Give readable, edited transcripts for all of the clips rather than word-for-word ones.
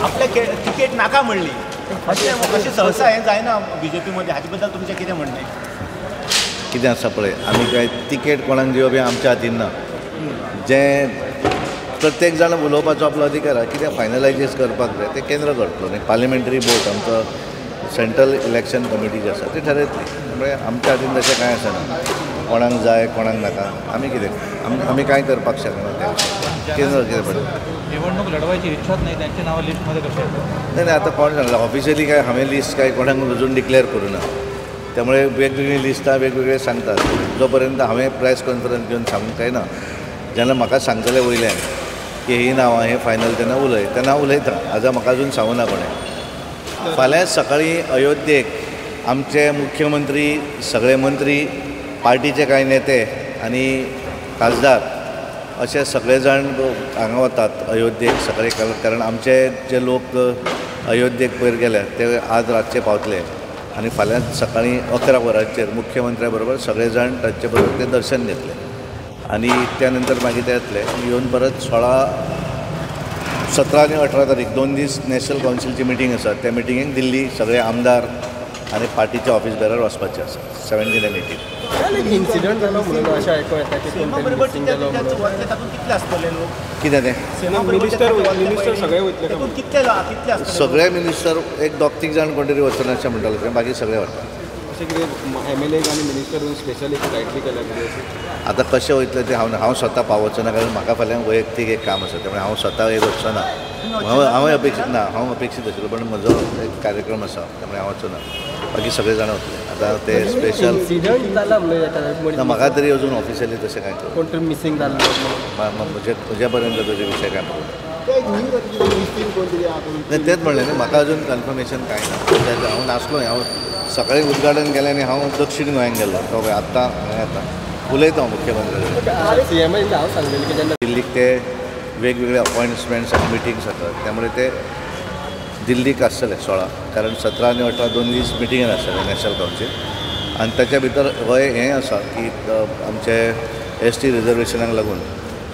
आपल्या तिकेट नाका म्हणली अशें सहसा हें जायना बीजेपी मध्ये, हाचे बद्दल तुमचें कितें म्हणणें? कितें आसा पळय, आमी काय तिकेट कोणाक दिवप हें आमच्या हातीन ना. जें प्रत्येक जाण उलोवपाचो आपलो अधिकार आसा, कितें फायनलायजीस करपाक जाय तें केंद्र करतलो न्ही. पार्लिमेंटरी बोर्ड आमचो सेंट्रल इलेक्शन कमिटी जी आसा ती ठरयतली. त्यामुळे आमच्या हातीन तशें कांय आसना, कोणाक जाय कोणाक नाका आमी कितें आमी कांय करपाक शकना. त्या केंद्र कितें पडटा निवडणूक लढवायची इच्छाच नाही त्यांची नावं लिस्टमध्ये कशी येतात? नाही नाही, आतां कोण सांगला ऑफिशियली काय हांवें लिस्ट काय कोणाक अजून डिक्लेअर करूं ना, त्यामुळे वेगवेगळीं लिस्टां वेगवेगळे सांगतात. जो पर्यंत हांवें प्रेस कॉन्फरन्स घेवन सांगूंक काय ना, जेन्ना म्हाका सांगतले वयल्यान की ही नांवां हें फायनल तेन्ना उलय, तेन्ना हांव उलयतां. आतां म्हाका अजून सांगूं ना कोणें. फाल्यां सकाळीं अयोध्येक आमचे मुख्यमंत्री, सगळे मंत्री, पार्टीचे कांय नेते आनी खासदार अशे सगळे जाण हांगा वतात अयोध्येक सकाळीं, कारण आमचे जे लोक अयोध्येक पयर गेले ते आज रातचे पावतले आनी फाल्यां सकाळीं 11 वरांचेर मुख्यमंत्र्या बरोबर सगळे जाण तांचे बरोबर ते दर्शन घेतले आनी त्या नंतर मागीर ते येतले येवन परत 16, 17 आनी 18 तारीख 2 दीस नॅशनल कावन्सिलची मिटींग आसा. त्या मिटिंगेक दिल्ली सगळे आमदार आनी पार्टीचे ऑफिस बेरर वचपाचे आसा 17 आनी 18. इन्सिडंट जालो म्हणून अशें आयकूं येता की कितें तें सगळे मिनिस्टर एक 2-3 जाण कोण तरी वचना अशें म्हणटाले, बाकी सगळे वतात. आतां कशें वयतले तें हांव स्वता पावचो ना, कारण म्हाका फाल्यां वैयक्तीक एक काम आसा, त्यामुळे हांव स्वता एक वचचो ना. हांव अपेक्षीत ना, हांव अपेक्षीत आशिल्लो पण म्हजो एक कार्यक्रम आसा त्यामुळे हांव वचो ना, बाकी सगळे जाण वतले. आतां ते स्पेशल ना म्हाका तरी अजून ऑफिशियली तशें कांय कोण तरी मिसींग जाल्लो म्हज्या पर्यंत ताजे विशय कांय पावना. नाही तेच म्हणलें न्ही, म्हाका अजून कन्फर्मेशन कांय ना. हांव नासलो, हांव सकाळीं उद्घाटन केलें आनी हांव दक्षीण गोंयांत गेल्लो, तो आत्तां हांगा येता उलयता हांव मुख्यमंत्री. दिल्लीक ते वेगवेगळे अपॉयंटमेंट्स आनी मिटिंग्स आसात, त्यामुळे ते दिल्लीक आसतले 16, कारण 17 आनी 18 2 दीस मिटिंगेन आसतले नॅशनल कावन्सील. आनी ताच्या भितर हय हें आसा की आमचे एस टी रिजर्वेशनाक लागून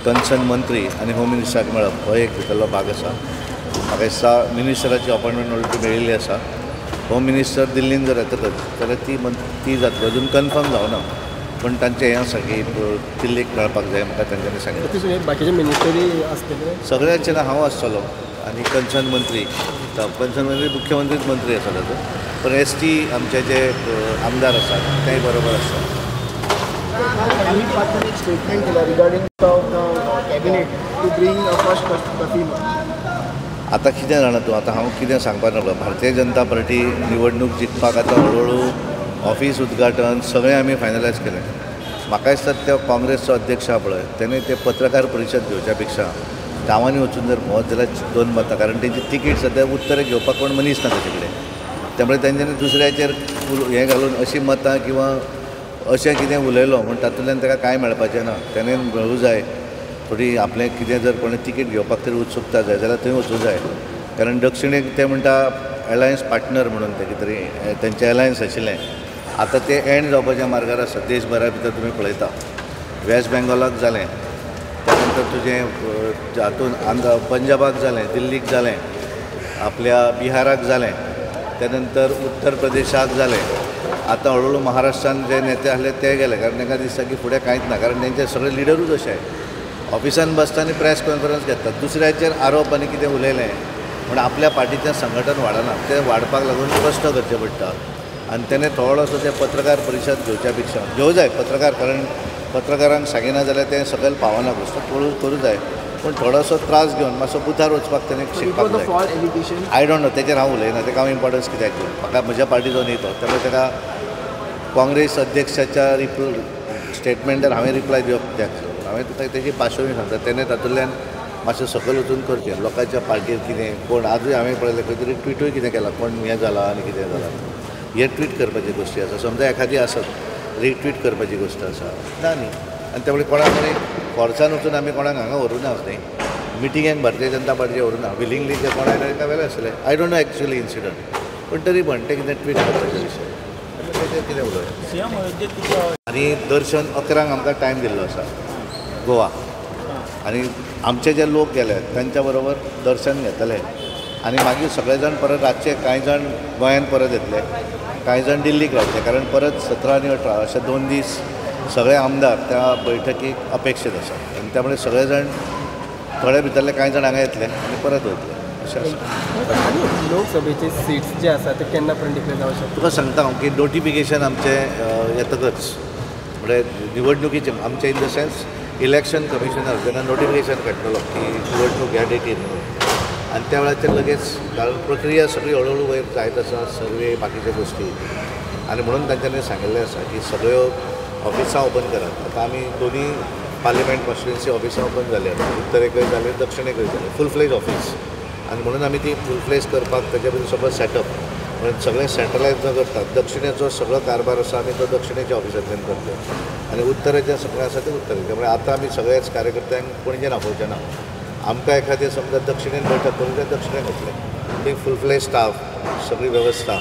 कन्सर्न मंत्री आनी होम मिनिस्टराक मेळप हो एक भितरलो भाग आसा. म्हाका दिसता मिनिस्टराची अपॉयंटमेंट ऑलरेडी मेळिल्ली आसा. होम मिनिस्टर दिल्लीन जर येतकच जाल्यार ती जातली, अजून कन्फर्म जावना, पूण तांचें हें आसा की दिल्लीक मेळपाक जाय म्हाका तांच्यांनी सांगितलें. बाकीचे मिनिस्टरी आसतले सगळ्यांचे ना, हांव आसतलो आनी कन्सर्न मंत्री, कन्सर्न मंत्री मुख्यमंत्रीच मंत्री आसा ताचो, पण एस टी आमचे जे आमदार आसात तेय बरोबर आसतात. स्टेटमेंट केला regarding cabinet to bring first. आतां कितें जाणा तूं, आतां हांव कितें सांगपाक लागलो, भारतीय जनता पार्टी निवडणूक जिखपाक आतां हळुहळू ऑफिस उद्घाटन सगळें आमी फायनलायज केलें. म्हाका दिसता त्या काँग्रेसचो अध्यक्ष आहा पळय तेणें ते पत्रकार परिशद घेवच्या पेक्षा गांवांनी वचून जर भोंवत जाल्यार 2 मतां, कारण तेंची तिकीट सद्या उत्तरेक घेवपाक कोण मनीस ना ताचे कडेन, त्यामुळे तेंच्यांनी दुसऱ्याचेर हें घालून अशीं मतां किंवां अशें कितें उलयलो म्हूण तातूंतल्यान ताका कांय मेळपाचें ना. तेणें मेळूं जाय थोडी आपलें कितें जर कोणें तिकीट घेवपाक तरी उत्सुकता जाय जाल्यार थंय वचूं जाय, कारण दक्षिणेक ते म्हणटा एलायन्स पार्टनर म्हणून ते कितें तरी तेंचें एलायन्स आशिल्लें, आतां तें एंड जावपाच्या मार्गार आसा. देशभरा भितर तुमी पळयता वेस्ट बेंगॉलाक जालें, त्या नंतर तुजें हातून आंध्र पंजाबाक जालें, दिल्लीक जालें, आपल्या बिहाराक जालें, त्या नंतर उत्तर प्रदेशाक जालें, आतां हळुहळू महाराष्ट्रान जे नेते आसले ते गेले, कारण तांकां दिसता की फुडें कांयच ना, कारण तेंचे सगळे लिडरूच अशे ऑफिसान बसता आनी प्रेस कॉन्फरन्स घेतात, दुसऱ्याचेर आरोप आनी कितें उलयलें म्हूण आपल्या पार्टीचें संघटन वाडना, तें वाडपाक लागून कश्ट करचें पडटा. आनी तेणें थोडोसो ते पत्रकार परिशद घेवच्या पेक्षा घेवं जाय पत्रकार, कारण पत्रकारांक सांगिना जाल्यार तें सकयल पावना, गोश्ट करूं जाय, पूण थोडोसो त्रास घेवन मातसो बुथार वचपाक तेणें शिकपाक जाय. I don't know, तेचेर हांव उलयना, तेका हांव इम्पॉर्टन्स कित्याक दिवं, म्हाका म्हज्या पार्टीचो नेतो, त्यामुळे तेका काँग्रेस अध्यक्षाच्या स्टेटमेंटार हांवें रिप्लाय दिवप कित्याक, हांवें तुका तेजी पार्श्वभूमी सांगता. तेणें तातूंतल्यान मातशें सकयल वचून करचें, लोकांच्या पार्टीर कितें कोण आजूय हांवें पळयलें खंय तरी ट्विटूय कितें केलां, कोण हें जालां आनी कितें जालां, हें ट्वीट करपाची गोश्टी आसा, समजा एखादी आसत रिट्वीट करपाची गोश्ट आसा ना न्ही. आनी त्यामुळे कोणाक कोणी फोर्सान वचून आमी कोणाक हांगा व्हरूं ना न्ही, मिटिंगेक भारतीय जनता पार्टी व्हरूं ना, विलिंगली जे कोण आयले ताका वेलें आसलें. I don't know actually incident, पूण तरी पण ते कितें ट्वीट करपाचे विशय तेचेर कितें उलोवया. आनी दर्शन 11 आमकां टायम दिल्लो आसा गोवा, आनी आमचे जे लोक गेले तांच्या बरोबर दर्शन घेतले. आनी मागीर सगळे जाण परत रातचे कांय जाण गोंयांत परत येतले, कांय जाण दिल्लीक रावतले, कारण परत 17 आनी 18 अशे 2 दीस सगळे आमदार त्या बैठकीक अपेक्षीत आसा आनी त्यामुळे सगळे जाण थोडे भितरले कांय जाण हांगा येतले आनी परत वयतले अशें आसा. आनी लोकसभेचे सीट्स जे आसा ते केन्ना पर्यंत डिक्लेअर जावंक शकता? तुका सांगता हांव की नोटिफिकेशन आमचें येतकच म्हणजे निवडणुकीचें आमचें in the sense election commissioner जेन्ना नोटिफिकेशन काडटलो की निवडणूक ह्या डेटीर म्हणून आनी त्या वेळाचेर लगेच, कारण प्रक्रिया सगळी हळूहळू वयर जायत आसा, सर्वे बाकीच्यो गोश्टी, आनी म्हणून तांच्यांनी सांगिल्लें आसा की सगळ्यो ऑफिसां ओपन करात. आतां आमी दोनी पार्लिमेंट कॉन्स्टिट्युएन्सी ऑफिसां ओपन जाली, उत्तरेकय जाले दक्षिणेकय जाले, फूल फ्लेज ऑफिस, आनी म्हणून आमी ती फूल फ्लेज करपाक ताच्या भितर सगळो सेटअप म्हणून सगळें सेंट्रलायज न करतात दक्षिणेचो सगळो कारभार आसा आमी तो दक्षिणेच्या ऑफिसांतल्यान करता आनी उत्तरेचें सगळें आसा तें उत्तरेचें. त्यामुळे आतां आमी सगळ्याच कार्यकर्त्यांक पणजेन आपोवचें ना, आमकां एखादें समजा दक्षिणेन बैठक करूंक जाय दक्षिणेन वतले, थंय फूल फ्लेज स्टाफ सगळी वेवस्था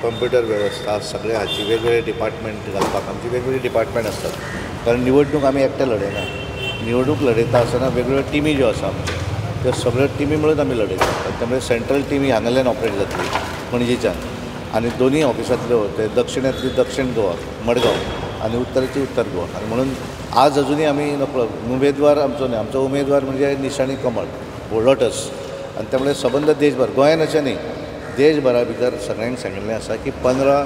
कंप्युटर वेवस्था सगळे हाची वेगवेगळे डिपार्टमेंट घालपाक आमची वेगवेगळी डिपार्टमेंट आसतात, कारण निवडणूक आमी एकटे लडयना, निवडणूक लडयता आसतना वेगवेगळ्यो टिमी ज्यो आसा आमच्यो त्यो सगळ्यो टिमी मेळून आमी लडयतात. त्यामुळे सेंट्रल टिमी हांगाल्यान ऑपरेट जातली पणजेच्यान आनी दोनूय ऑफिसांतल्यो ते दक्षिणेंतली दक्षिण गोवा मडगांव आनी उत्तरेची उत्तर गोवा, आनी म्हणून आज अजुनूय आमी नकळो उमेदवार आमचो न्हय, आमचो उमेदवार म्हणजे निशाणी कमळ लोटस, आनी त्यामुळे सबंद देशभर गोंयान अशें न्ही देशभरा भितर सगळ्यांक सांगिल्लें आसा की 15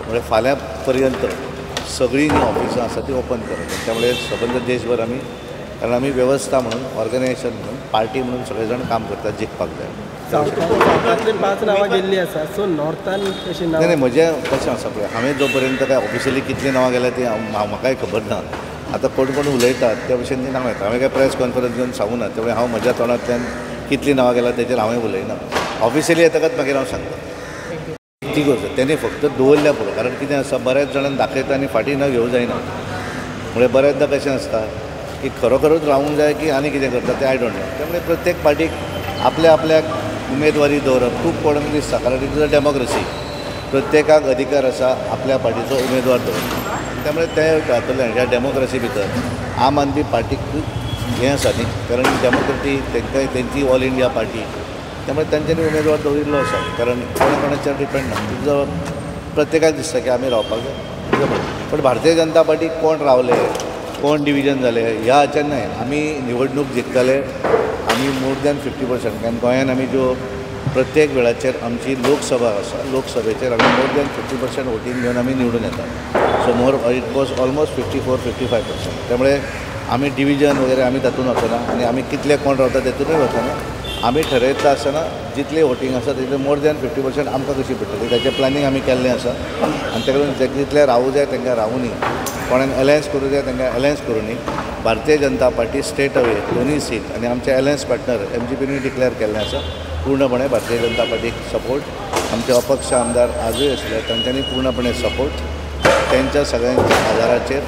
म्हणजे फाल्यां पर्यंत सगळीं जी ऑफिसां आसा ती ओपन करात. त्यामुळे सबंद देशभर आमी, कारण आमी वेवस्था म्हणून ऑर्गनायझेशन म्हणून पार्टी म्हणून सगळे जाण काम करतात जिखपाक जाय. सावथांतली 5 नांवां गेल्लीं आसा, सो नॉर्थान कशीं नांवां? नाही म्हजें कशें आसा पळय, हांवें जो पर्यंत काय ऑफिशियली कितलीं नांवां गेल्या ती म्हाकाय खबर ना, आतां कोण कोण उलयतात त्या भशेन ती नांवां येता, हांवें काय प्रेस कॉन्फरन्स घेवन सांगूं ना, त्यामुळे हांव म्हज्या तोंडांतल्यान कितलीं नांवां गेल्या तेचेर हांवें उलयना, ऑफिशियली येतकच मागीर हांव सांगता. ती गोश्ट तेणी फक्त दवरल्या पुरो, कारण कितें आसा बऱ्याच जाणांक दाखयता आनी फाटीं न घेवं जायना, म्हणजे बऱ्याचदा कशें आसता की खरोखरूच रावूंक जाय की आनी कितें करता तें I don't know. त्यामुळे प्रत्येक पार्टीक आपल्या आपल्याक उमेदवारी दवरप खूब कोणाक दिसता, कारण it is a democracy, प्रत्येकाक अधिकार आसा आपल्या पार्टीचो उमेदवार दवरप, त्यामुळे ते जातलें ह्या डेमोक्रेसी भितर आम आदमी पार्टीक हें आसा न्ही, कारण डेमोक्रेसी तांकां तेंची ऑल इंडिया पार्टी, त्यामुळे तांच्यांनी उमेदवार दवरिल्लो आसा, कारण कोणा कोणाचेर डिपेंड ना, तुजो प्रत्येकाक दिसता की आमी रावपाक जाय. पण भारतीय जनता पार्टी कोण रावले कोण डिविजन जाले ह्या हाचेर न्हय, आमी निवडणूक जिखतले, आमी मोर दॅन 50%, कारण गोंयान आमी ज्यो प्रत्येक वेळाचेर आमची लोकसभा आसा लोकसभेचेर आमी मोर दॅन 50% वोटींग घेवन आमी निवडून येतात, so more it was almost 54-55%. त्यामुळे आमी डिविजन वगैरे आमी तातूंत वचना आनी आमी कितले कोण रावता तेतूनय वचना, आमी ठरयता आसतना जितले वोटींग आसा तितले मोर दॅन 50% आमकां कशी पडटली ताचें प्लॅनिंग आमी केल्लें आसा, आनी ताका लागून जितले रावूं जाय तांकां रावूं न्ही, कोणाक अलायन्स करूं जाय तांकां अलायन्स करूं न्ही. Bharatiya Janata party straight away दोनूय सीट आनी आमचे अलायन्स पार्टनर MGPन डिक्लेअर केल्लें आसा पूर्णपणे भारतीय जनता पार्टीक सपोर्ट, आमचे अपक्ष आमदार आजूय आशिल्ले तांच्यांनी पूर्णपणे सपोर्ट, त्यांच्या सगळ्यांच्या आदाराचेर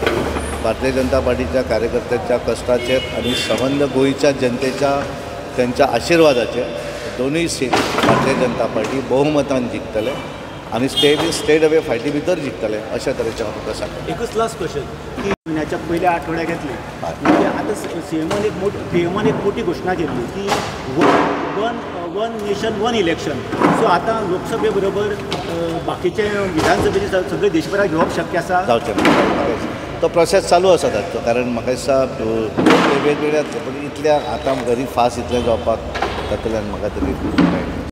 भारतीय जनता पार्टीच्या कार्यकर्त्यांच्या कश्टाचेर आनी सबंद गोंयच्या जनतेच्या त्यांच्या आशिर्वादाचेर दोनूय सीट भारतीय जनता पार्टी बहुमतान जिखतले आनी स्टेट अवे फायटी भितर जिखतले अशा तरेचें हांव तुका सांगता. एकूच लास्ट क्वेश्चन की म्हयन्याच्या पयल्या आठवड्याक येतले म्हणजे आतां सीएमान एक मोठी पीएमान एक मोठी घोशणा केल्ली की one nation one election, so आतां लोकसभे बरोबर बाकीचे विधानसभेचे सगळे देशभराक घेवप शक्य आसा? जावचें तो प्रोसेस चालू आसा ताचो, कारण म्हाका दिसता वेगवेगळे जातले, पूण इतल्या आतां व्हेरी फास्ट इतलें जावपाक तातूंतल्यान म्हाका तरी मेळटा.